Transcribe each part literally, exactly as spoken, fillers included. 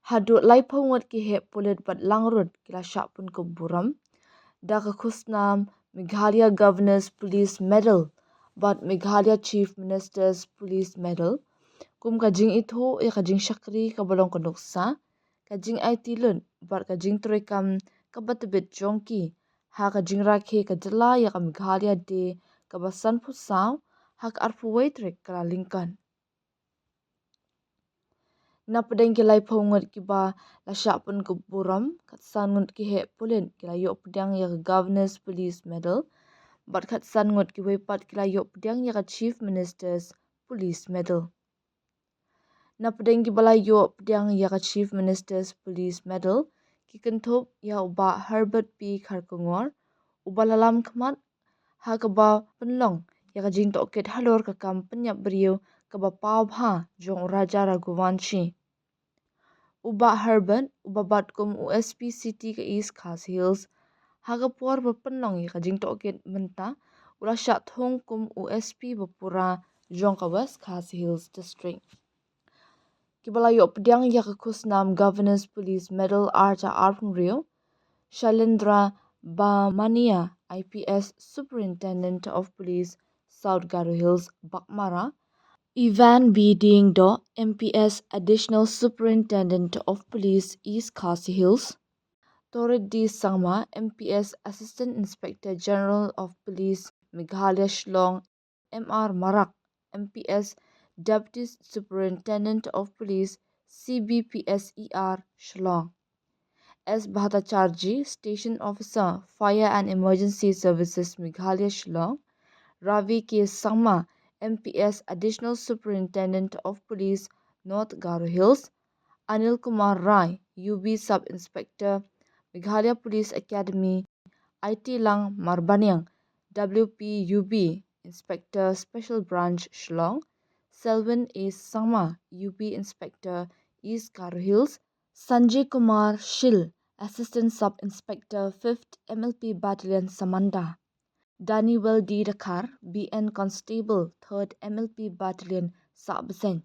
Haduh laiphew ngut ki heh pulit bad langrut ki la shah pynkup burom da ka khusnam Meghalaya Governor's Police Medal bad Meghalaya Chief Minister's Police Medal kum ka jingithuh ïa ka jingshakri kaba long ka nuksa, ka jingaiti lut bad ka jingtrei kam kaba tbit jong ki ha ka jingrakhe ka jylla ïa ka Meghalaya Day kaba sanphew saw ha ka arphew wei tarik Kyllalyngkot. Napdeng ki laiphew ngut kiba la shah pynkup burom, khatsan ngut ki heh pulit ki la ïoh pdiang ïa ka Governor's Police Medal bad khatsan ngut kiwei pat ki la ïoh pdiang ïa ka Chief Minister's Police Medal. Napdeng kiba la ïoh pdiang ïa ka Chief Minister's Police Medal ki kynthup ïa u Bah Herbert P Kharkongor, uba la lam khmat ha kaba pynlong ïa ka jingtohkit halor ka kam pynïap briew kaba paw bha jong u Raja Raghuvanshi. U Bah Herbert, uba bat kum u S P City ka East Khasi Hills, ha ka por ba pynlong ïa ka jingtohkit mynta u la shah thung kum u S P ba pura jong ka West Khasi Hills District. Kiba la ïoh pdiang ïa ka khusnam Governor's Police Medal arta arphew hynriew: Shailendra Bamania, I P S Superintendent of Police, South Garo Hills, Baghmara; Evan B Diengdoh, M P S Additional Superintendent of Police, East Khasi Hills; Torit D Sangma, M P S Assistant Inspector General of Police, Meghalaya, Shillong; M R Marak, M P S Deputy Superintendent of Police, C B P S E R, Shillong; S Bhattacharjee, Station Officer, Fire and Emergency Services, Meghalaya, Shillong; Ravi K Sangma, M P S Additional Superintendent of Police, North Garo Hills; Anil Kumar Rai, U B Sub Inspector, Meghalaya Police Academy; Aitilang Marbaniang, W P U B Inspector, Special Branch, Shillong; Selwyn A Sangma, U B Inspector, East Garo Hills; Sanjay Kumar Shil, Assistant Sub Inspector, Fifth M L P Battalion, Samanda; Daniwel D Dkhar, B N Constable, Third M L P Battalion, Sahbseiñ;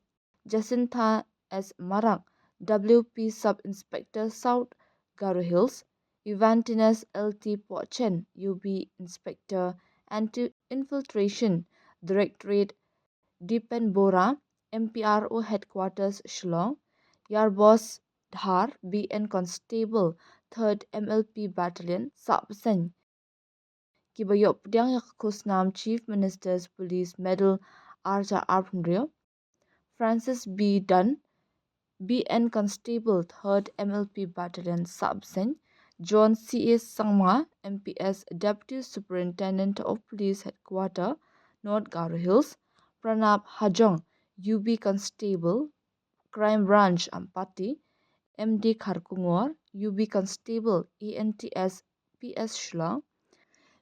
Jacinta S Marak, W P Sub Inspector, South Garo Hills; Evantinus L T Pohchen, U B Inspector, Anti-Infiltration Directorate, Dipen Bora, M P R O Headquarters, Shillong; Yarbos Dhar, B N Constable, Third M L P Battalion, Sahbseiñ. Kiba ïoh pdiang ïa ka khusnam Chief Minister's Police Medal arta arphew hynriew: Francis B Dunn, B N Constable, Third M L P Battalion, Sahbseiñ; John C A Sangma, M P S Deputy Superintendent of Police, Headquarter, North Garo Hills; Pranab Hajong, U B Constable, Crime Branch, Ampati; M D Kharkongor, U B Constable, A N T S P S, Shillong;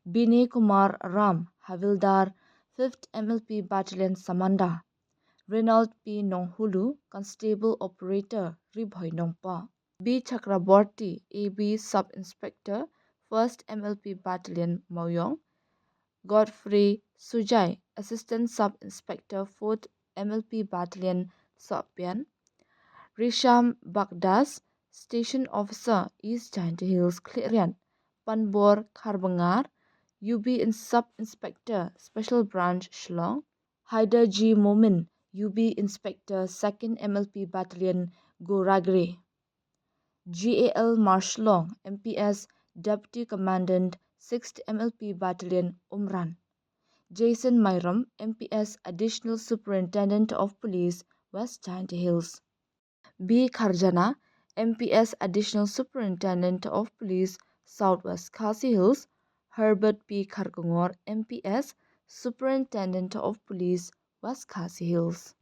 Binay Kumar Ram, Havildar, Fifth M L P Battalion, Samanda; Reynold P Nonghulu, Constable Operator, Ri Bhoi Nongpoh; B Chakraborty, A B Sub Inspector, First M L P Battalion, Mawiong; Godfrey Sujai, Assistant Sub Inspector, Fourth M L P Battalion, Sohpian; Risham Bagdas, Station Officer, East Jaintia Hills, Khliehriat; Panbor Kharbangar, U B in Sub Inspector, Special Branch, Shillong; Haider G Momin, U B Inspector, Second M L P Battalion, Goragre; G A L Marshlong, M P S Deputy Commandant, Sixth M L P Battalion, Umran; Jason Myrom, M P S Additional Superintendent of Police, West Jaintia Hills; B Kharjana, M P S Additional Superintendent of Police, South West Khasi Hills; Herbert P Kharkongor, M P S Superintendent of Police, West Khasi Hills.